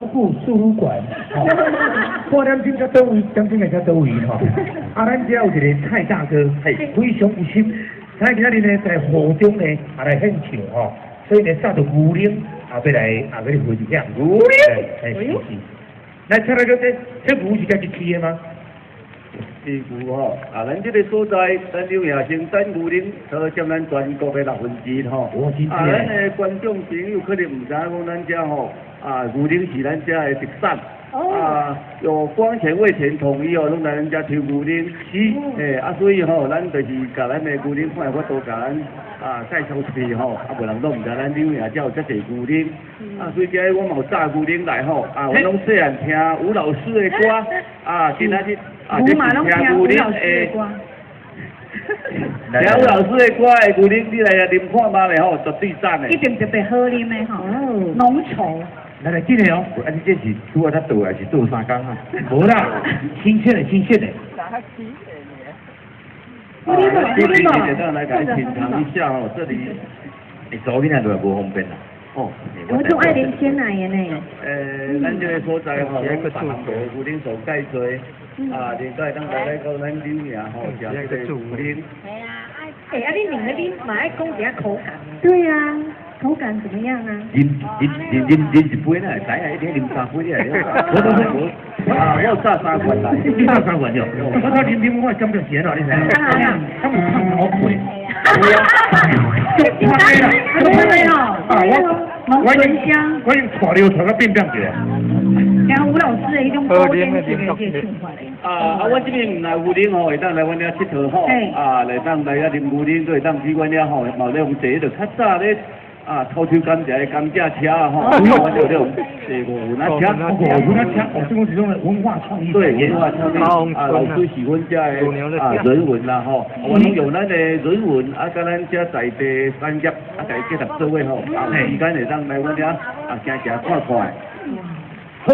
富输入馆，吼，半点钟才到位，点钟会才到位吼。啊，咱遮有一个蔡大哥，嘿，非常有心，咱今仔日呢在雨中呢啊來獻唱吼，所以呢紮著牛奶啊欲來啊欲來分享。牛奶，哎，是是。來，蔡大哥，這牛是家己飼的嗎？是牛吼，啊，咱這個所在，咱柳營生產牛奶，都佔咱全國的1/6吼。啊，咱的觀眾朋友可能毋知影講咱遮吼，啊，牛奶是咱遮的特產。啊，有光前味全統一哦，攏來咱遮抽牛奶。是。嘿，啊，所以吼，咱就是共咱的牛奶看有法度共咱啊介紹出去吼，啊，無人攏毋知咱柳營遮有遮濟牛奶。啊，所以今日我嘛有紮牛奶來吼，啊，我攏細漢聽吳老師的歌，啊，今仔日。啊，這是聽牛奶的，聽吳老師的歌的牛奶，你來遐啉看覓咧吼，絕對讚的。一定特別好啉的吼，濃稠。來來，進來哦。啊，你這是拄仔才倒還是倒三工啊？無啦，新鮮的，新鮮的。啊，這裡簡單來共你品嘗一下哦，這裡。欸，查某囡仔就無方便啦。哦，我總愛啉鮮奶的呢。咱這個所在吼，攏別行的牛奶所蓋濟，啊，另外當來來到咱柳營吼，食這個牛奶。係啊，欸，啊，你兩個你嘛愛講一下口感。對啊，口感怎麼樣啊？啉啉啉啉啉一杯啦，會使啊，一天啉三杯你會了。我都是，啊，我有炸三罐來。你炸三罐喲？我頭啉啉我感覺是按怎，你知影？他有燙頭皮。有啊。足香的啦，足香的哦。啊，我已經帶尿帶到變變去啊。聽吳老師的彼種古典式的這個唱法咧。啊啊！阮這邊毋來牛奶吼，會當來阮遮𨑨迌吼，啊，來當來遐啉牛奶，閣會當去阮遐吼，嘛有咧用坐彼個較早咧啊，偷抽甘蔗的甘蔗車啊吼，阮就咧用坐五分仔車，五分仔車，哦，這種是種文化創意。對，文化創意啊，老師喜歡遮的啊人文啦吼，我攏用咱的人文啊，佮咱遮在地產業啊，共伊結合做伙吼，啊，有時間會當來阮遮啊行行看看。好，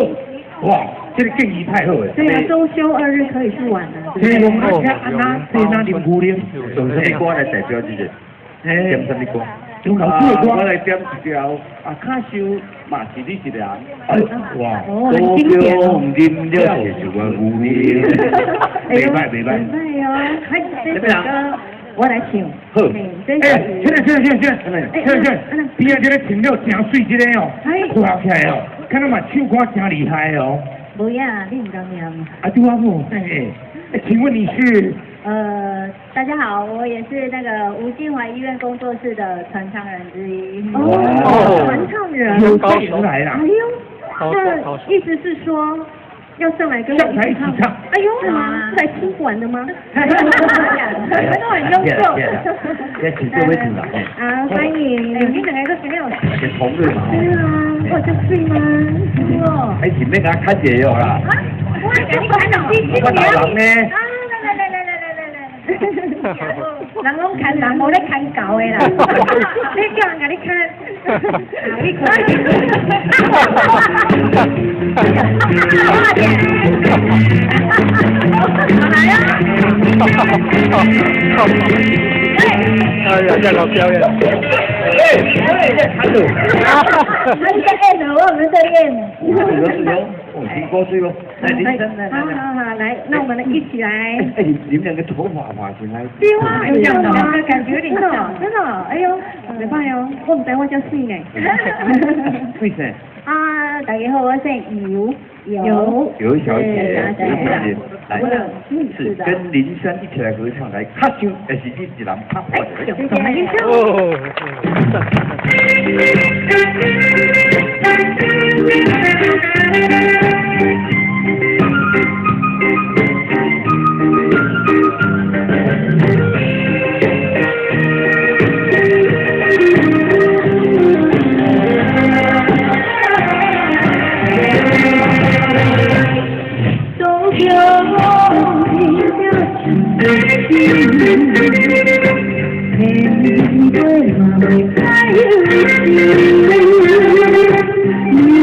哇，這個建議太好了。對啊，週休二日可以去玩啊。這個我們車按哪坐哪啉牛奶，用什麼歌來代表這個？點什麼歌？用老師的歌。我來點一條啊，卡修嘛是你一個人。哎，哇，哦，很經典哦。啉了就是我牛奶。袂歹袂歹。袂歹哦，開這首歌我來唱。好。哎，現在現在現在現在現在，邊仔這個穿了真媠這個哦，看起來哦，看到嘛唱歌真厲害哦。無呀，你毋敢念。啊，對啊，母，哎，請問你是？大家好，我也是那個吳靜懷醫院工作室的傳唱人之一。哦，傳唱人。有備而來啦。哎呦，那意思是說要上來跟我一起唱？哎呦，是嗎？是來聽管的嗎？你們都很優秀。這請各位請啦。啊，歡迎。哎，你兩個都很有。是同類嘛。對啊，我就水嗎？是哦。哎，是欲共我牽一個啦。我共你牽我老人呢。啊，來來來來來來來來。人攏牽人，無咧牽狗的啦。你叫人共你牽，啊，你看。來啊！哎呀，這老表演。哎，哎，這看到。他是在演的，我們在演。有有哦，聽歌水哦。來，林生，來好好好，來，那我們一起來。哎，你們兩個頭髮髮型還。對啊，有這樣的感覺有點像，真的，哎呦，袂歹哦，我毋知我遮媠呢。為啥？啊，大家好，我姓尤，尤尤小姐，尤小姐，來，是跟林珊一起來合唱，來，卡修，還是你一人拍火的？哦。天過嘛袂再有情，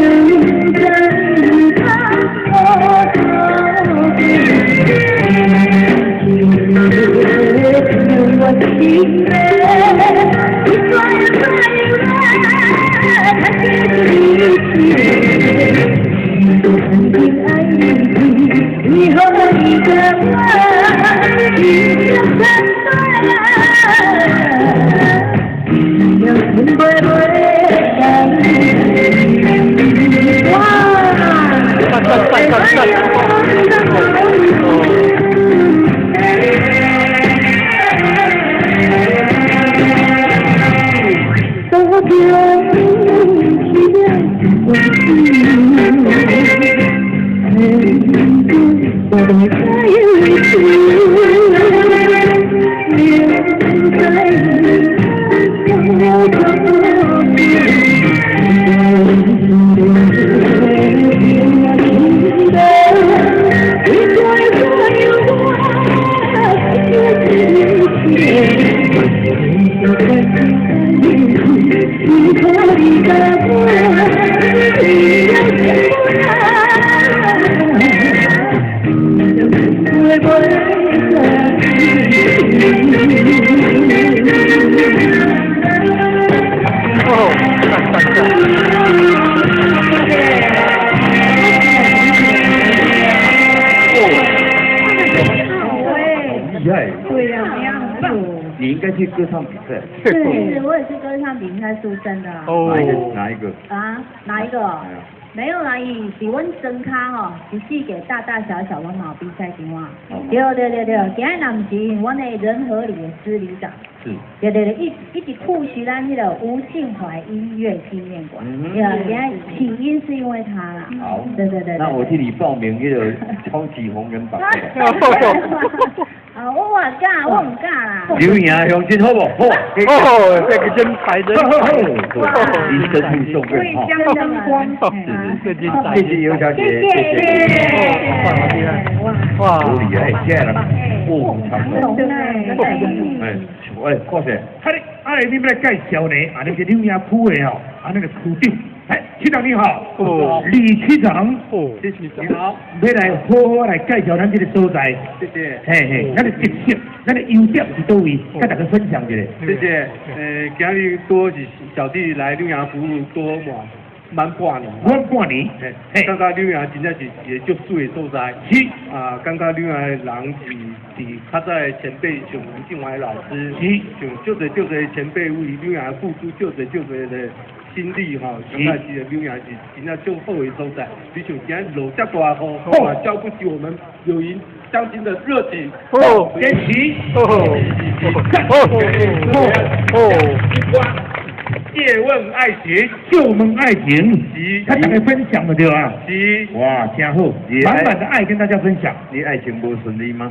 你应该去歌唱比赛。其实我也是歌唱比赛出身的。哦。哪一个？啊，哪一个？没有啦，伊是阮庄跤吼，是世界大大小小阮嘛有比赛场啊。对对对对，今日若毋是因为阮的仁和里的司里长，是，对对对，一直促使咱彼个吴庆怀音乐纪念馆。对，今日起因是因为他啦。好。对对对。那我替你报名那个超级红人榜。啊，我嘛敢，我唔敢啦。刘颖乡亲好不？好。哦，这个真才人。林生护送为乡争光。是谢谢尤小姐，谢谢。哇，好厉害，这人卧虎藏龙。哎，喂，看者。啊，你欲来介绍呢？啊，你是柳营区的哦，啊，那个区长，哎，区长你好，哦，李区长，哦，谢谢你好，欲来好好来介绍咱这个所在，谢谢，嘿嘿，咱的特色，咱的优点是佗位，佮大家分享一下。谢谢，今日多是小弟来柳营服务多满半年，满半年，嘿，感觉柳营真正是一个足媠的所在。是啊，感觉柳营的人是伫较早的前辈，像吴敬怀老师，是，像足济足济前辈为柳营付出足济足济的心力吼，感觉是柳营是真正足好的所在。你像今日落遮大雨，嘛浇不熄我们柳营乡亲的热情。哦，坚持，哦，哦，哦，哦。借问爱情，借问爱情，是，他大家分享的对吧？是，哇，真好，满满的爱跟大家分享。你爱情无顺利吗？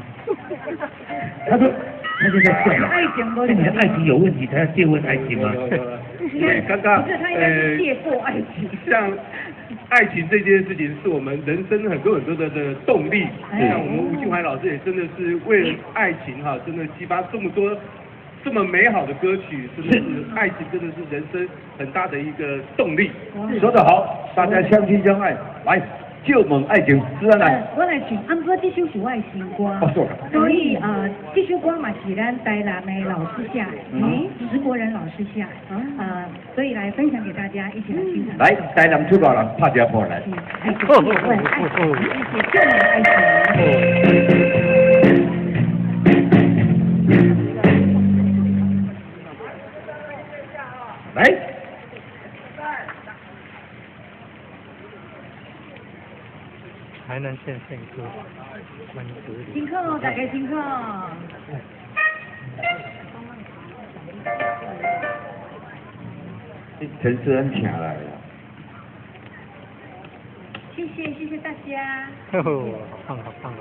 他说，他就在笑了。爱情无是你的爱情有问题，才要借问爱情吗？对，刚刚不是，他应该是借过爱情。像爱情这件事情，是我们人生很多很多的动力。像我们吴庆怀老师也真的是为了爱情哈，真的激发这么多。这么美好的歌曲，真的是爱情，真的是人生很大的一个动力。说得好，大家相亲相爱，来，就问爱情，自然来。我来唱，啊，毋过这首是我的新歌，所以这首歌嘛是咱台南的老师写的，石国仁老师写的，所以来分享给大家，一起来欣赏。来，台南出发人拍一下鼓来。爱情，爱情，就问爱情。来，台南县县歌，关子岭。辛苦，大家辛苦。陈思安请来了。谢谢，谢谢大家。呵呵，好棒，好棒哦！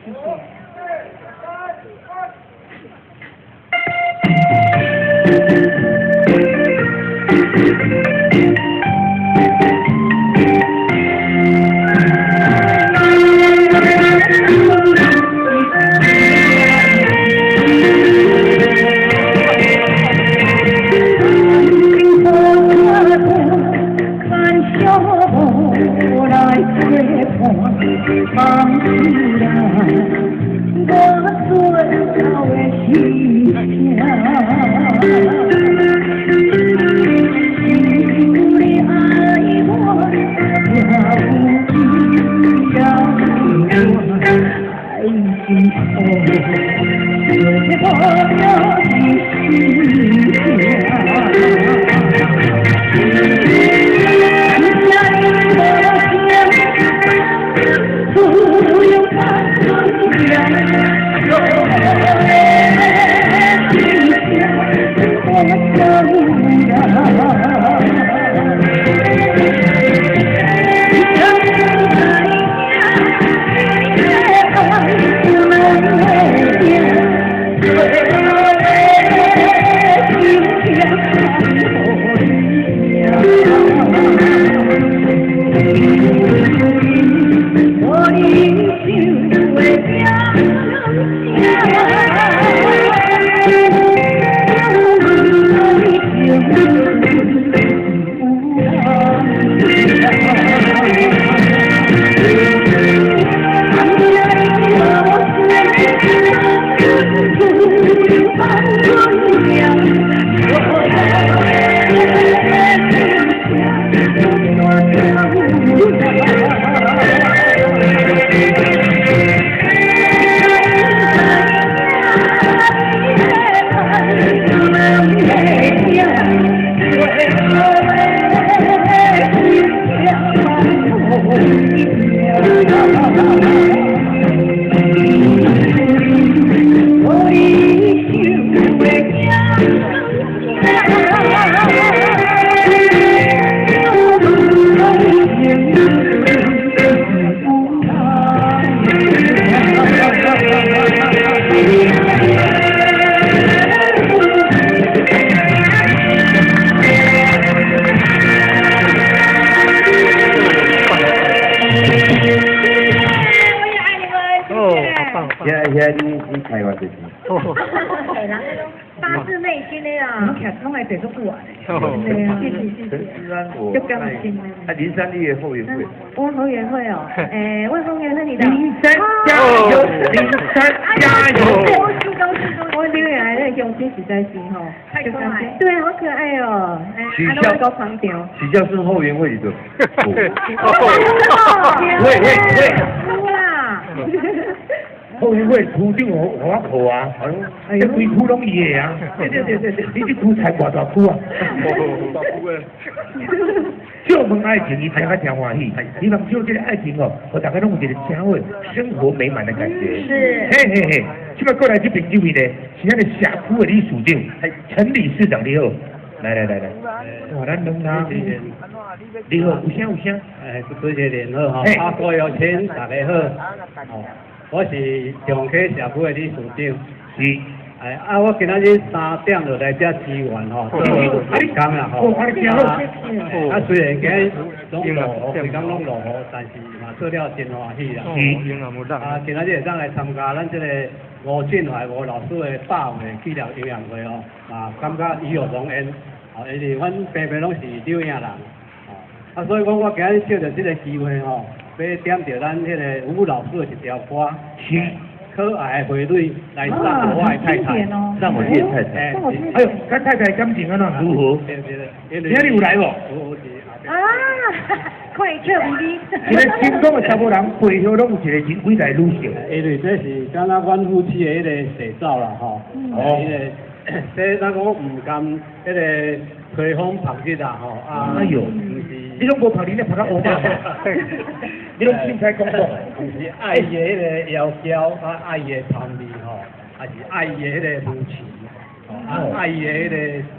谢谢。你開偌濟錢？欸，人迄種發自內心的啊。攏攏來坐足久啊。對啊，謝謝謝謝。陳思安，我足感心的。啊，林珊你的後援會。我後援會哦，欸，我後援會你的。林珊加油，林珊加油。恭喜恭喜恭喜！我留言來那鄉親實在是吼，太可愛。對，好可愛哦。取消。取消是後援會的。喂喂喂。哭啦！後援會區長予我扣啊！這規區攏伊的啊！對對對對對，你這區才偌大區啊？大區的。借問愛情，伊聽較誠歡喜。希望借這個愛情哦，予大家攏有一個真好生活美滿的感覺。是。嘿嘿嘿，這擺過來這邊這位呢，是咱的社區的理事長陳理事長，你好。來來來來，哇，咱兩家，你好，有聲有聲。哎，主持人好吼，啊，郭玉清，大家好。哦，我是長溪社區的理事長。是。哎，啊，我今仔日3點就來遮支援吼，做義工啦吼。啊，啊，雖然今日攏落雨，規工攏落雨，但是嘛做了真歡喜啦。是。啊，今仔日會當來參加咱這個吳俊懷吳老師的百歲紀念音樂會哦，嘛感覺與有榮焉。哦，因為阮平平攏是柳營人，哦，啊，所以講我今日借著這個機會吼，欲點著咱彼個吳老師的一條歌，是。可愛的花蕊來送我的太太，送我的太太。哎呦，佮太太感情按怎如何？對對對，今日有來無？有有是。啊，快笑咪咪。一個成功的查某人背後攏有一個真偉大的女性。因為這是敢若阮夫妻的彼個寫照啦，吼。哦。彼個，這咱講毋甘彼個吹風曝日啦，吼啊。哎呦，你攏無曝日，你曝到烏馬。你攏凊彩講講。毋是愛伊的彼個窈窕，啊愛伊的芳味吼，還是愛伊的彼個無情，啊愛伊的彼個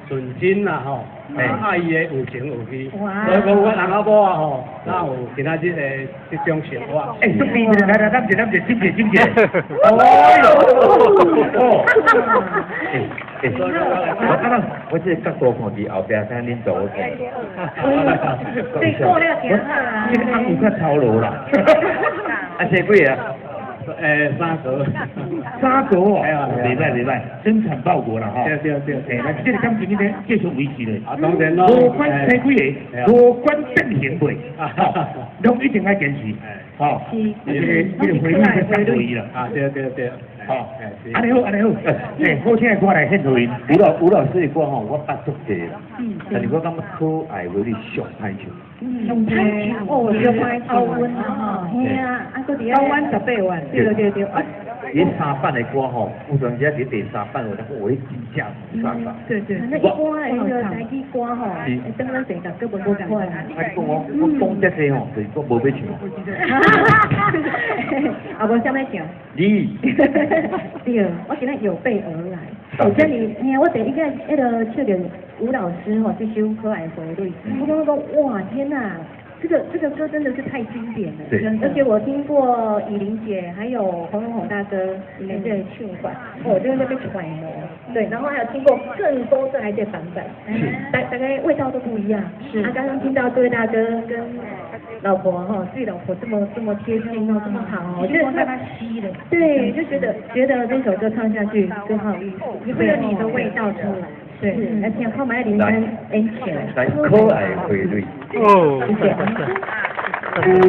純真啦吼，啊愛伊的有情有義。所以講，阮翁仔某啊吼，哪有今仔日的這種生活？欸，足甜的，來來，咱一咱一，斟一斟一。哦喲，哦。欸，我這個角度看佇後壁，看恁做好看。對，過了真好啊。這個翁有較操勞啦。啊，生幾個？欸，三個。三個哦，袂歹袂歹，增產報國啦吼。對對對。欸，來，這個感情呢，繼續維持咧。啊，當然咯。無管生幾个，無管變形未，攏一定愛堅持。吼，這個回憶會送予伊啦。啊，對對對。吼，按呢好，按呢好，欸，好聽的歌來獻予𪜶。吳老師的歌吼，我捌足濟啦。但是我感覺可愛花蕊上歹唱。上歹唱哦，上歹唱。高溫啊，嘿啊，啊，閣佇高溫18萬，對對對。啊，伊三版的歌吼，有當時佇第三版，有當講我迄真正毋啥啥。對對。那一般的彼個台語歌吼，等咱成日閣無仝款。啊，你講我講這濟吼，就是講無欲唱。啊，無啥欲唱。你。對，我今日有備而來。首先你，嘿，我第一個彼個唱著吳老師吼，這首《可愛花蕊》，我感覺講哇天哪，這個歌真的是太經典了。對。而且我聽過以琳姐，還有洪榮宏大哥的這個唱法，我就在那邊揣摩。對，然後還有聽過更多這還這版本，大概味道都不一樣。是。啊，剛剛聽到這位大哥跟老婆哈，自己老婆這麼貼心哦，這麼好哦，我覺得他吸了。對，就覺得這首歌唱下去更好意思，你會有你的味道出來。對，而且後面林珊演唱。來，可愛花蕊。哦。謝謝。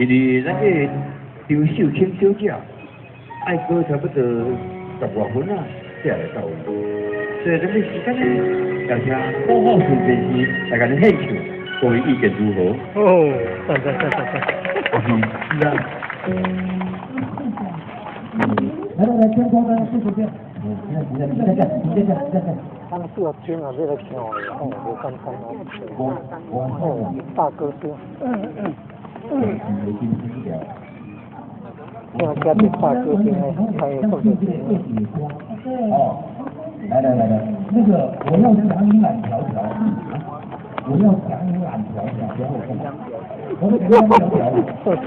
因為咱這個張秀清小姐愛過差不多10外分啊，才來到位，所以咱這時間呢，邀請好好順電視來共恁獻唱，各位意見如何？哦，讚讚讚讚讚！是啊。來來來，天光剛剛謝謝這樣。你看，你看，你看，你看，你看，他們適合聽啊，這個唱的，哦，無簡單哦。哦，大歌聲。聽家己大歌聲的，還有唱這個。哦，來來來來，那個我要講你懶條條，我要講你懶條條，然後我幹嘛？我要講你懶條條。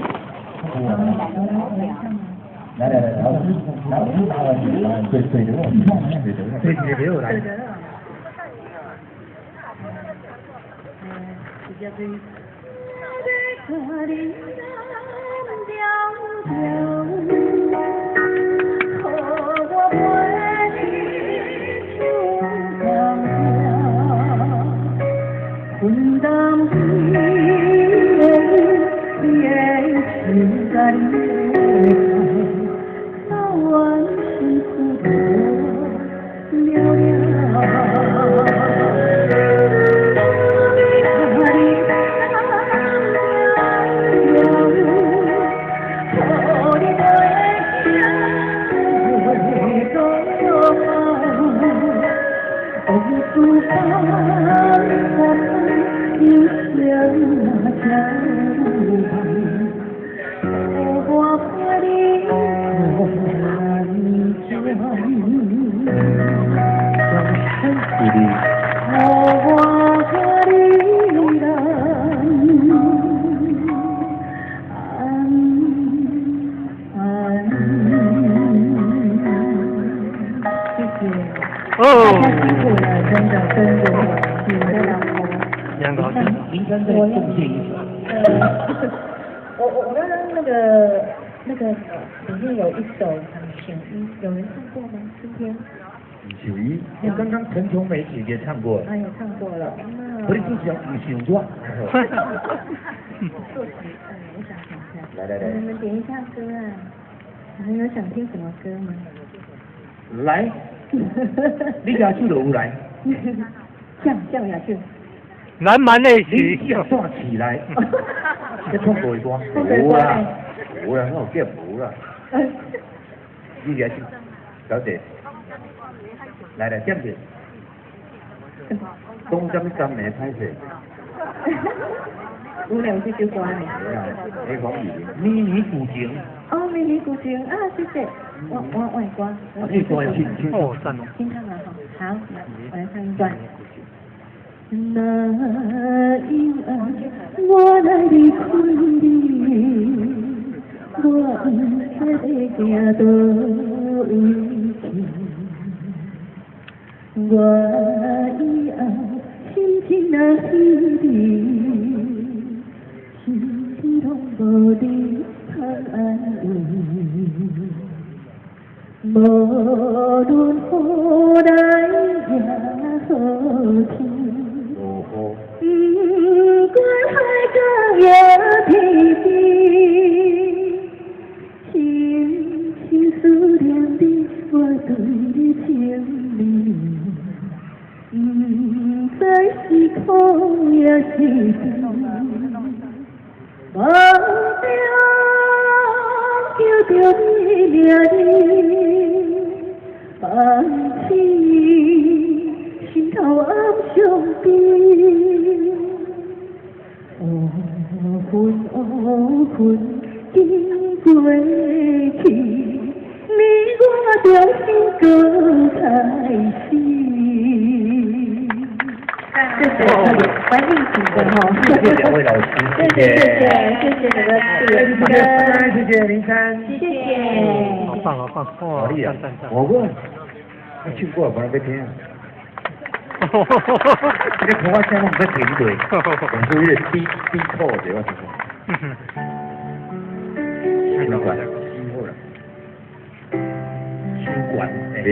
來來來，老師，老師拿完你，對對的，對的，對對對，來。大家辛苦了，真的跟着我，你的老公。林珊再贡獻一首。我剛剛那個裡面有一首《醒衣》，有人唱過嗎？今天？醒衣。我剛剛陳瓊梅姐姐唱過了。哎，有唱過了。我的主持人唔想我。作曲，我想想一下。來來來。你們點一下歌啊！你們有想聽什麼歌嗎？來。你舉手就有來。降下去。南蠻的是。你轉起來。這唱過的歌。無啦，無啦，我有記無啦。你舉手，小姐。來來，點子。講啥物三暝歹勢？有兩這首歌呢。對啊，黃雨玲。迷你古情。哦，迷你古情啊，謝謝。我的歌。你歌有聽聽。哦，讚哦。聽唱了哈，好，我來唱一段。那永愛我來離開你，我不知欲行佗位去。我以後心情若稀微，身體攏無你通安慰。無論雨來抑好天，不管海角抑天边，深深思念你，我對你情绵绵，不知是苦抑是甜，梦中叫著你名字，放弃心頭暗傷悲。烏雲烏雲緊過去，你我重新閣開始。謝謝，蠻應景的哈。謝謝兩位老師，謝謝謝謝謝謝你們的謝謝林珊，謝謝。好棒好棒，好厲害！我唱歌無人欲聽。這個婆我聲攏毋捌聽過，講出迄個低低口的我聽過。唱管，好啦。唱管，欸。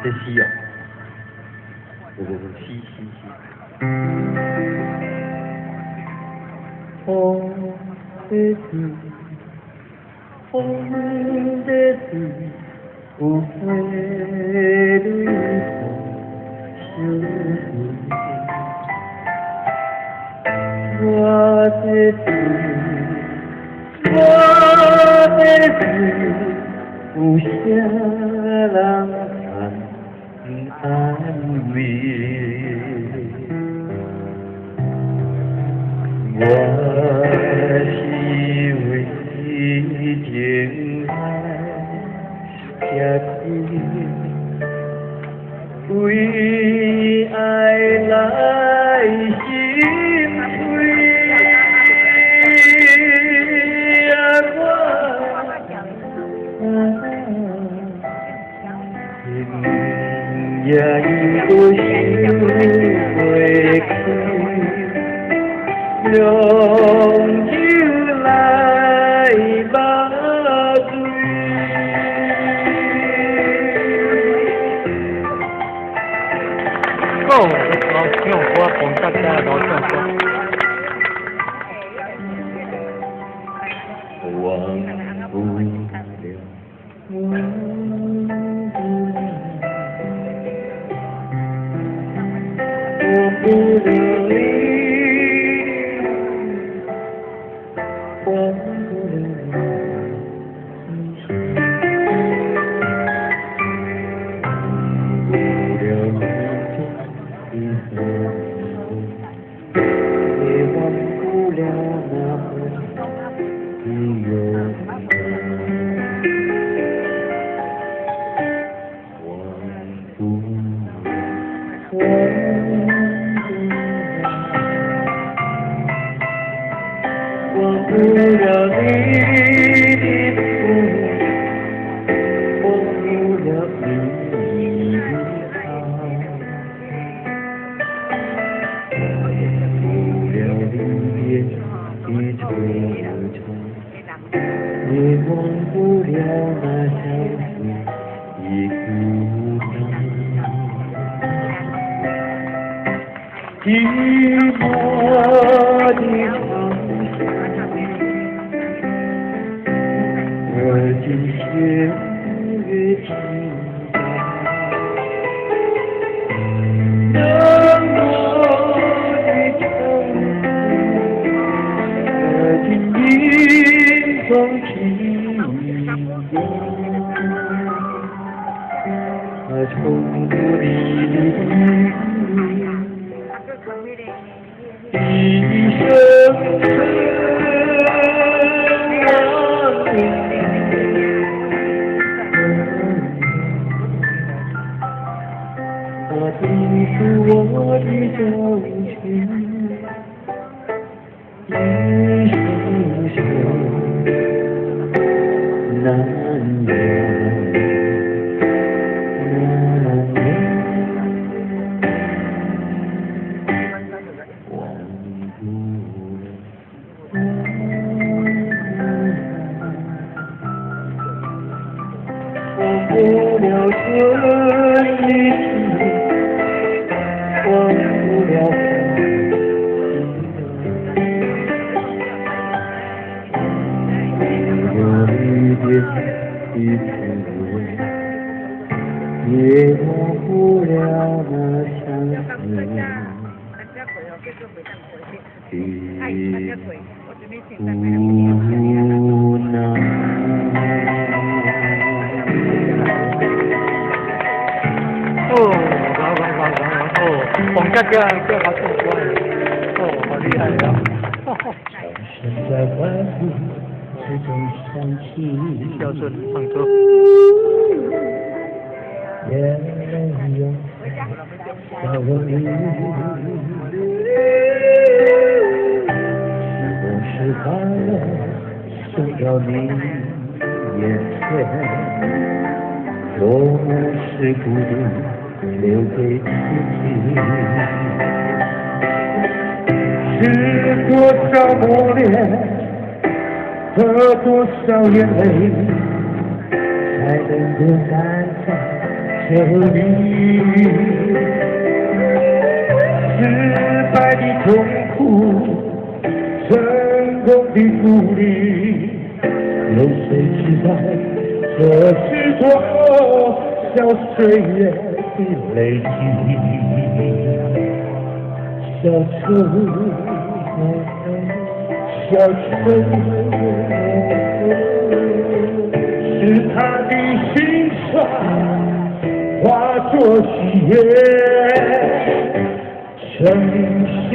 這死哦！不不不，死死死！風在吹，風在吹，有花蕊相隨。我在吹，我在吹，有啥人通安慰？我是為情愛才開，為愛來心碎。我今夜又想袂开。用酒來麻醉。好，老唱歌，帮大家老唱歌。忘不了，忘不了，忘不了你。忘不了你，也忘不了那份的勇敢。忘不了，忘不了你的苦，忘不了你的爱，忘不了离别的惆怅，也忘不了那相思的孤单。寂寞的长而今雪月情淡，冷漠的城市，而今阴风起扬，重复的一声声。你是我的真情，一生生难忘，难忘，忘不了，忘不了春的情。忘不了，忘不了离别的滋味，也忘不了那相思的无奈。哦，好好好好好，黄家家叫他唱歌，哦，好厲害啊！掌聲在歡呼之中響起，孝順唱歌。眼淚湧笑容裡，是不是快樂送到你眼前？總是孤獨留給自己。是多少磨練和多少眼淚，才能夠站在這裡？失敗的痛苦，成故里，有誰知道這是多少歲月的累積？小城，小城，是他的心酸化作喜悅，呈獻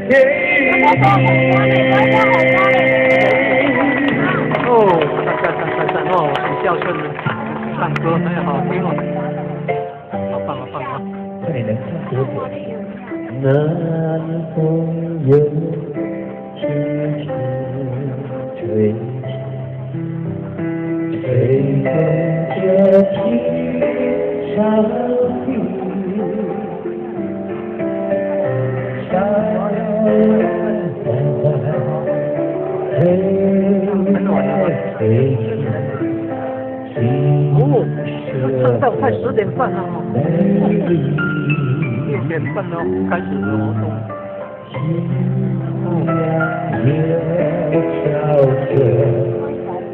給你。哦，讚讚讚讚讚哦，很孝順的，唱歌很好聽哦，好棒好棒啊！看你能唱多久？南風又輕輕吹起，吹動這青草地，山淡淡，吹来吹去，哦，唱到快10點半了哦，6點半哦，開始的活動。夕陽也照着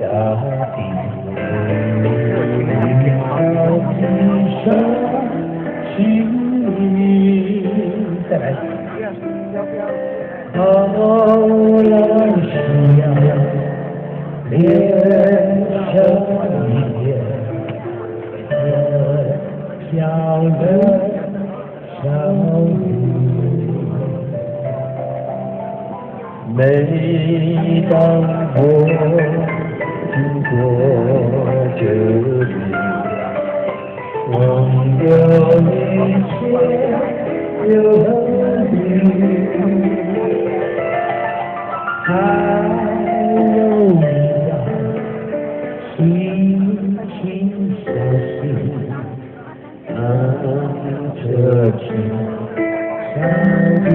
大地，好情意。再來。後來夕陽連成一片，飄了小雨。每當我經過這裡，忘掉一切憂慮，還有一道清清小溪，淌著青草地。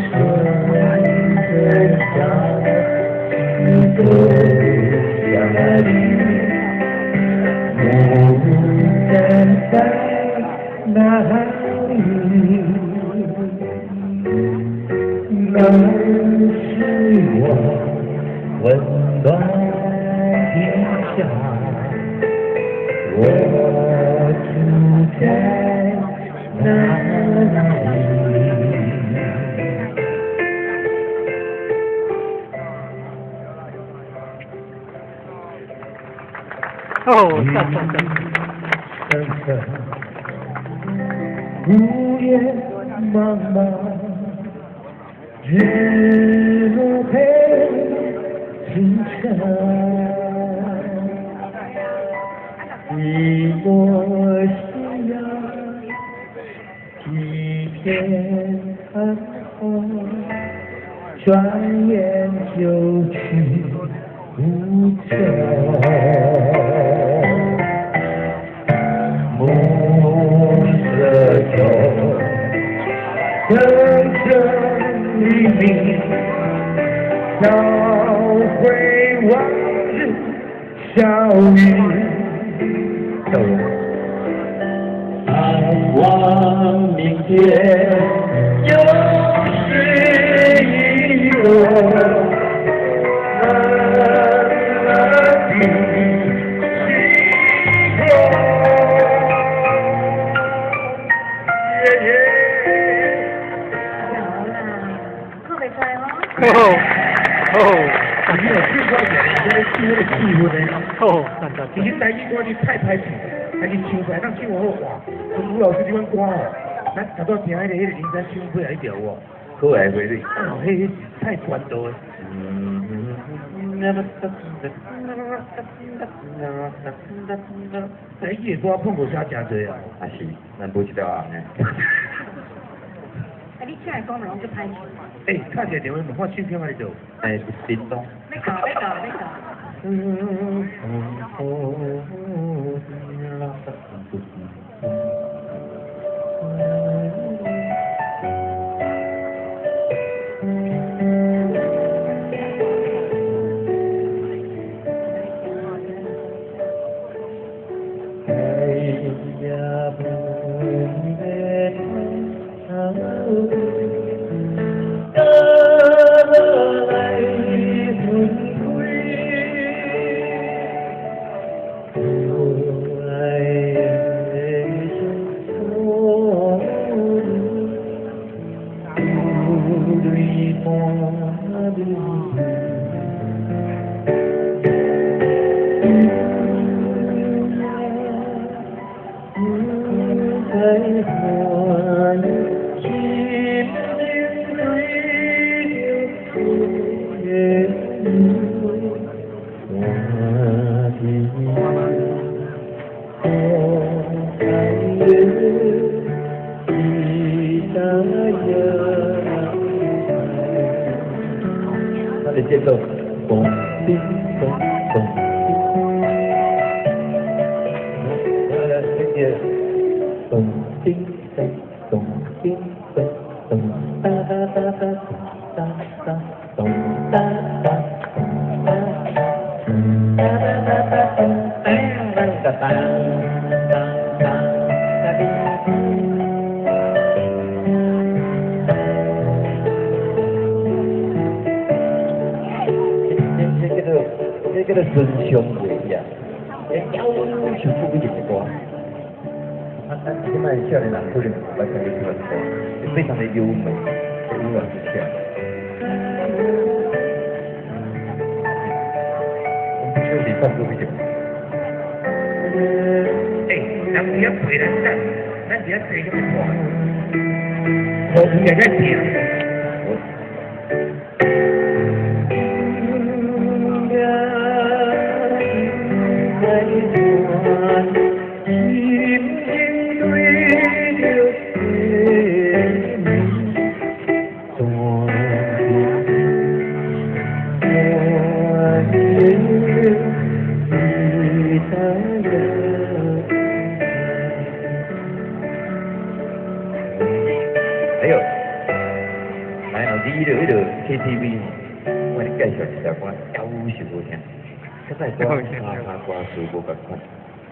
順著小溪走下去，牡丹在哪裡？那是我溫暖的家，我住在那裡。哦，讚讚讚！午夜茫茫，日落配星辰，一抹夕陽，一片寒風，轉眼就去不走。暮色中，層層黎明，找回往日笑語。盼望明天又是一我暖暖的星空。耶耶。有啦，看袂出來哦。哦哦，你有唱歌起來，這個氣那個氣氛呢？哦，讚讚其實台語歌你太歹唱，但是唱出來，當唱好哇！吳老師這款歌哦，咱頭拄聽彼個彼個靈山唱起來，你著有無？好來回對。哦，彼彼太傳道的。台語的歌碰過啥誠濟啊？啊是，咱無一條紅的。啊，你唱的歌嘛攏足歹唱。欸，敲一個電話問看唱片佇佗？欸，屏東。欲搞，欲搞，欲搞。爱也做咚叮咚咚叮，咚叮咚咚叮咚咚哒哒哒哒哒哒咚哒哒咚哒哒哒哒哒咚哒哒哒哒哒哒。这叫做纯上乐呀，夭寿不一定的歌。啊啊！这摆少年人可能无捌听过这款歌，非常的优美，优雅之下。我们就是放歌一种。欸，人伫遐陪咱等，咱伫遐坐遐看，无有人在听。还有，来哦，你彼个 KTV 吼，我给你介绍一首歌，夭寿好听。较早歌歌歌词无仝款，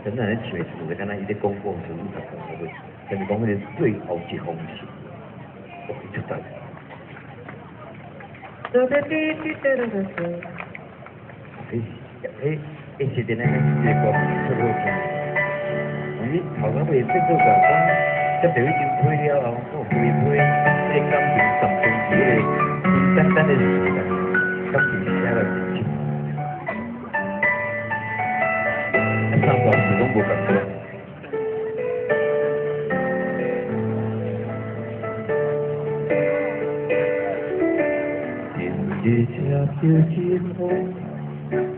真正咧唱的时阵，敢若伊咧讲故事，你仝款好无？就是讲彼个最后一封信，哦，伊出在。迄迄迄时阵咧，这个歌出好听。你头壳袂变做讲，接到彼张批了后，我回批，彼个感情集中伫彼个简单的时间，感情写了真深。啊，三段词拢无仝款。今日接着一风，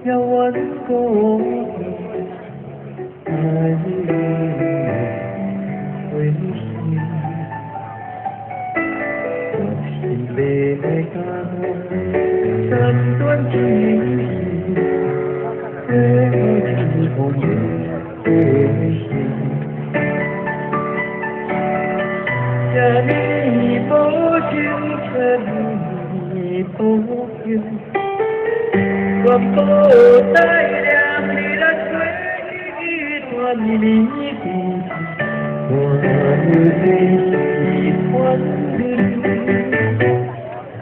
遥远故乡，爱回心，决心欲来甲斩断情丝，最后一封的信，这呢无情，这呢无情，全部带念你咱过去一段美故事，我的是团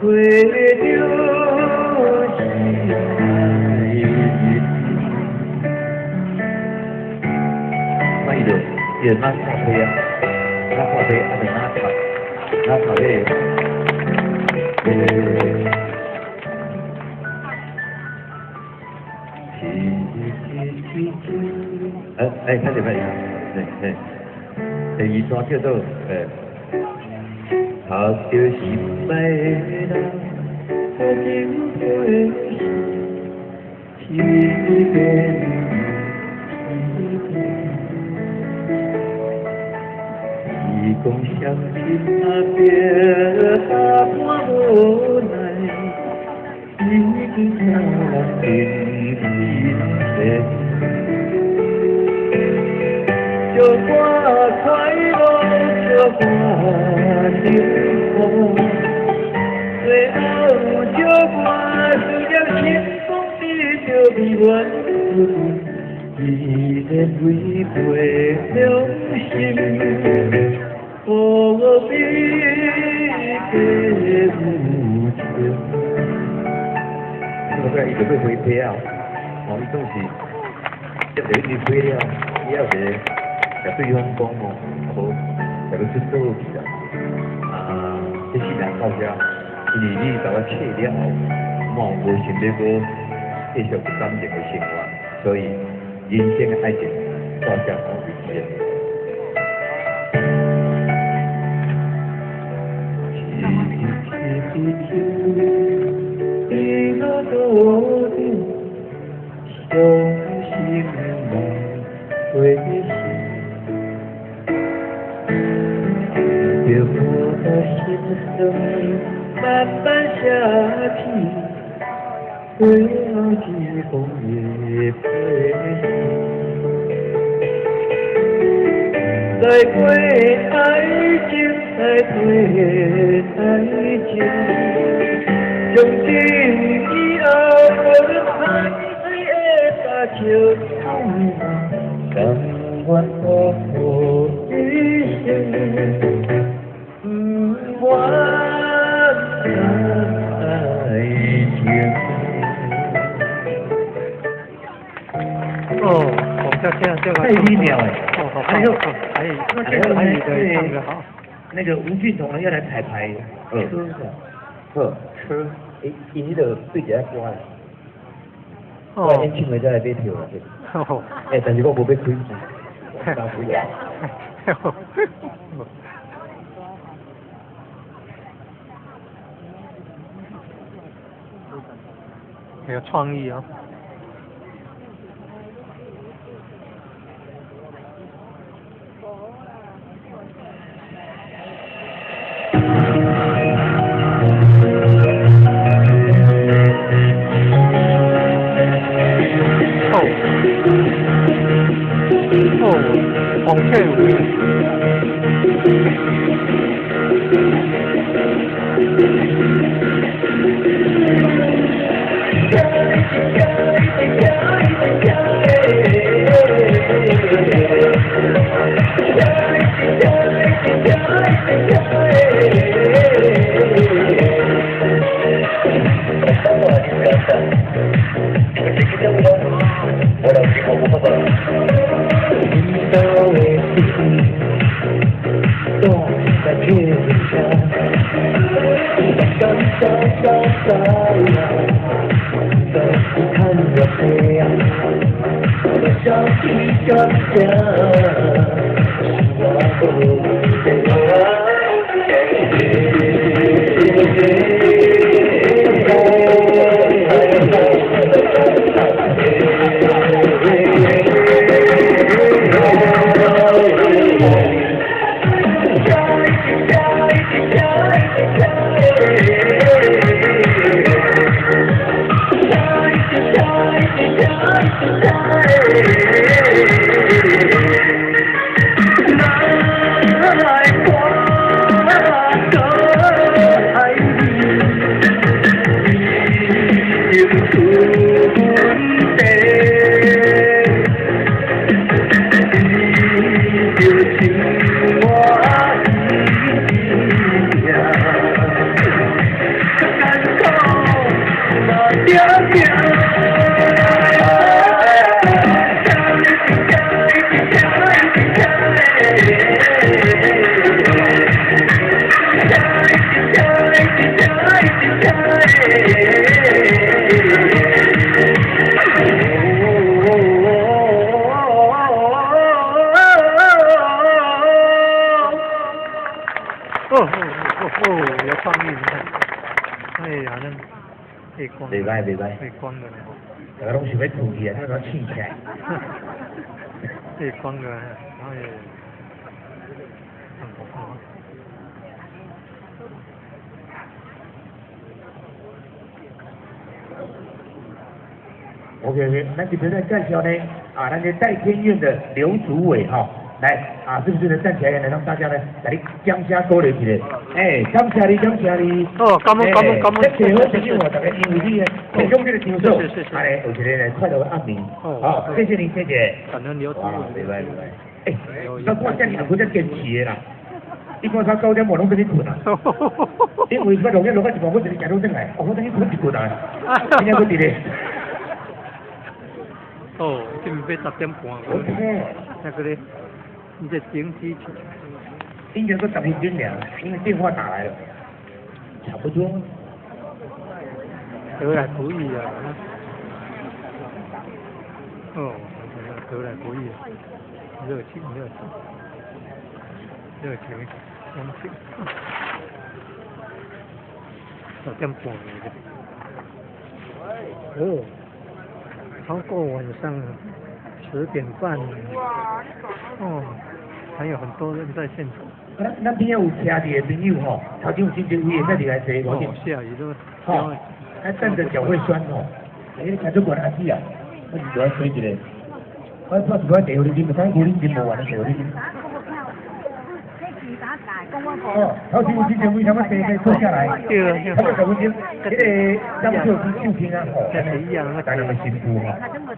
圆，过着是爱日子。那伊就伊就哪看批啊，哪看批啊，就哪读，哪读彼个，哎哎，看这边，对对，第二段叫做读著心爱的人，无情过时，一遍一遍。是讲相亲啊，别百般无奈，已经叫人定心线。祝我快乐，祝我幸福，最后祝我思念心讲得着美满依然违背良心，何必计无情？这个伊就要回批啊，哦，伊总是接著一支批了，以后一个共对方讲哦，啊无，共伊出倒去啦。啊，这世人到遮，因为你共我切了后，我无想欲阁继续感情的生活，所以人生的爱情到遮讲为止。伤心梦回心，着我的心酸慢慢写起，過一風的飛，來過愛情，來過愛情，從今以後，無論海水的大潮，甘願付一生，不怨愛情。哦，這個太美妙哎！哦，好，還有，還有，還有唱得好。那個吳俊彤要來彩排車的，好車，欸，𪜶彼個對一個歌，哦，演唱會才來買票啊。哦，欸，但是我無欲開，我敢開啊。有創意啊！哦，黃雀舞。哦，有創意，你看，哎呀，那背光，袂歹袂歹，背光的，大家攏想欲睏去啊，他怎醒起來？背光的，然後也，嗯。 OK OK，咱這邊來介紹呢，啊，咱這代天院的劉主委哈，來啊，是不是呢？站起來來讓大家呢，來你掌聲鼓勵一下。哎，感謝你，感謝你。哦，感恩感恩感恩。謝謝好朋友啊，大家因為你呢，提供這個場所，啊咧，有一個呢快樂的暗暝。好，謝謝你，謝謝。感恩劉主委。袂歹袂歹。哎，我看這爾還閣堅持的啦。你看他9點半攏欲去睏啊？因為我落日落到一半，我一日行路轉來，哦，我等於睏一睏啊，今仔閣佇咧。哦，這邊欲10點半。那個咧，你這整機。應該說10分鐘爾，因為電話打來了，差不多。得來不易啊！哦，得來不易，熱情熱情，熱情，熱情。10點半了。哦，超過晚上10點半。哦，還有很多人在現場。咱邊仔有徛佇的朋友吼，頭前有真濟位會使入來坐，無緊。下雨都。吼，啊站着腳會酸哦。你聽做過阿姊啊，我是做愛吹一个，我我是我茶予你啉，睇牛奶啉無完，茶予你啉。哦，頭先有之前為啥物茶茶坐下來？對。差不多10分鐘，彼个張秀秀卿啊，吼，台南的新婦吼，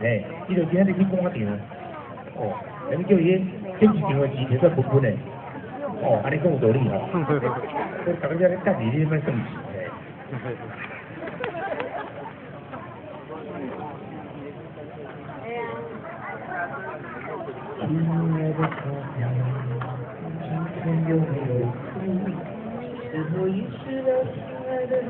欸，伊就今仔日去趕場，哦，你叫伊頂一場的錢摕出來分分的，哦，按呢講有道理吼。我逐个遮咧等你，你欲算錢咧。親愛的小鳥，今天有沒有哭？是否遺失了心愛的路？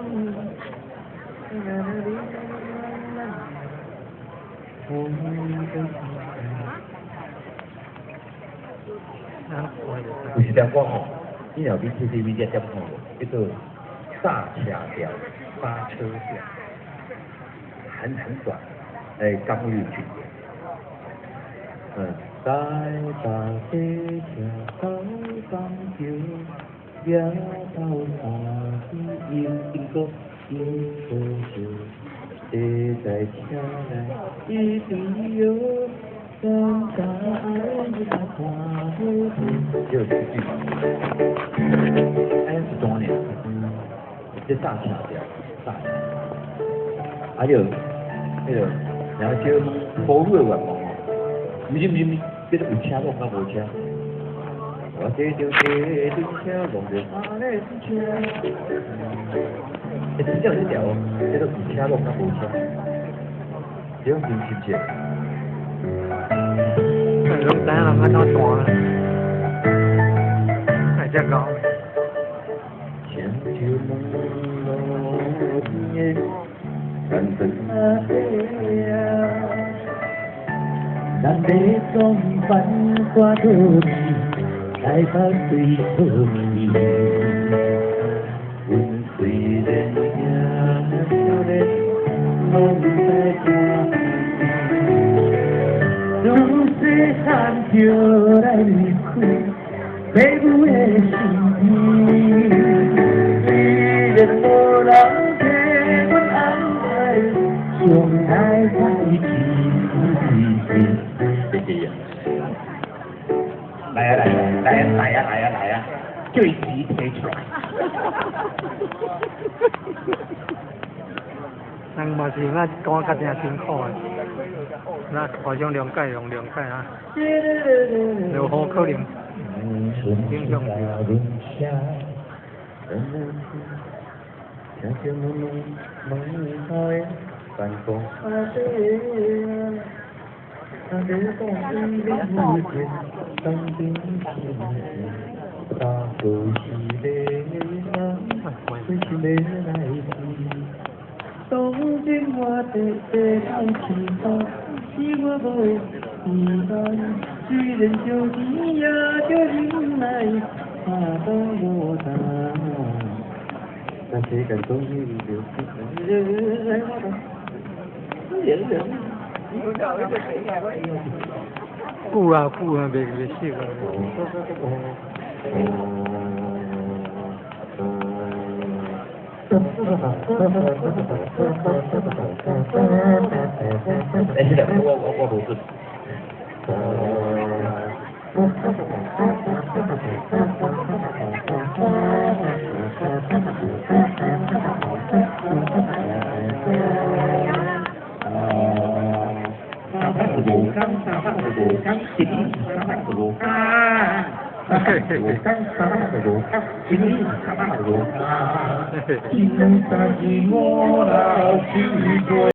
有一条歌吼，你若去 KTV 才点看无，叫做《煞车调》、刹车调，很很短，欸，江蕪唱的。台北火车到板桥，举头看见英国樱桃树，坐在车内一直摇，感觉爱看好只有这句，哎，一段尔，这煞车调，煞车，啊，就彼个，然后叫妇女的愿望吼，毋是毋是毋是，这个有车罔甲无车？我坐著计程车，望著阿咧车。欸，真正有这条哦，这个有车罔甲无车，这种真亲切。拢知影人按怎弹，会遮𠢕。亲像问路边的单纯阿伯啊，咱欲创办歌倒去，台北对好去。阮虽然遐少年，嘛毋知看。自细汉就来离开父母的身边，虽然无人替阮安排将来代志。谢谢啊！来啊来啊来啊来啊来啊来啊！叫伊钱提出來。人嘛是那趕較誠辛苦的，那互相諒解，用諒解啊。落雨可能影響當今我白白老辛苦，是我無负担。雖然少錢也著忍耐，拍賭無擔。那世間總是久啊久啊，袂袂熟啊。欸，這個我無準。3百五工，350工，一年350工，350工，350工，一年350工，一、三、四、五、六、七、八。